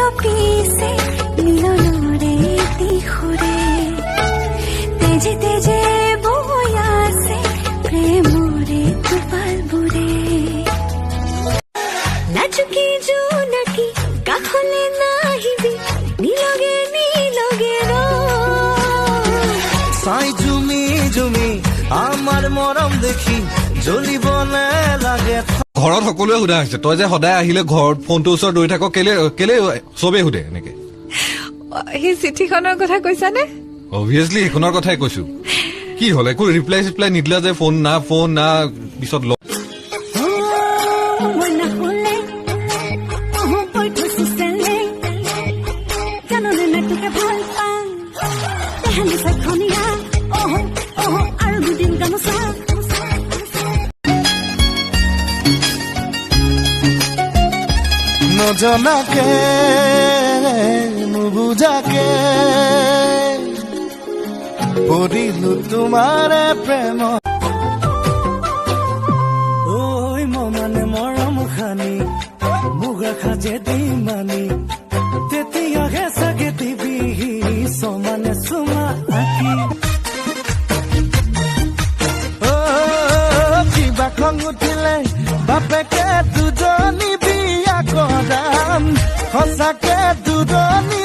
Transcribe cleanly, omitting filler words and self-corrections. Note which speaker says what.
Speaker 1: বিয়পিছে মিলনৰে এটি সুৰে, তেজে তেজে বৈ আছে প্ৰেমৰে টোপালবোৰে। লাজুকী জোনাকী, কাষলে নাহিবি, নিলগে নিলগে ৰ।
Speaker 2: চাই জুমি জুমি আমাৰ মৰম দেখি জ্বলিব লাগে।
Speaker 3: ঘৰত সকলোৱে সোধা হৈছে, তই যে সদায় আহিলে ঘৰত ফোনটোৰ ওচৰত ৰৈ থাক কেলে কেলে? চবেই সোধে এনেকে।
Speaker 4: সেই চিঠিখনৰ কথা কৈছানে?
Speaker 3: অভিয়াছলি সেইখনৰ কথাই কৈছো। কি হ'ল, একো ৰিপ্লাই চিপ্লাই নিদিলা যে? ফোন না, ফোন না, পিছত
Speaker 1: মই নাহলে অহো কৈ থৈছো চেলে, জাননে নাই তোকে ভাল পাওঁ। তেহালি চাইখনীয়া, অহো অহো, আৰু দুদিন গামোচা।
Speaker 2: নজনাকে নুবুজাকে পৰিলো তোমাৰে প্ৰেম। ঐ মমানে মৰম খানি মোক ৰাখা যদি মানি, তেতিয়াহে চাগে দিবি সমানে চুমা আঁকি। অ, কিবা খং উঠিলে বাপেকে দুজনী বিয়া কৰাম, সঁচাকে দুজনী।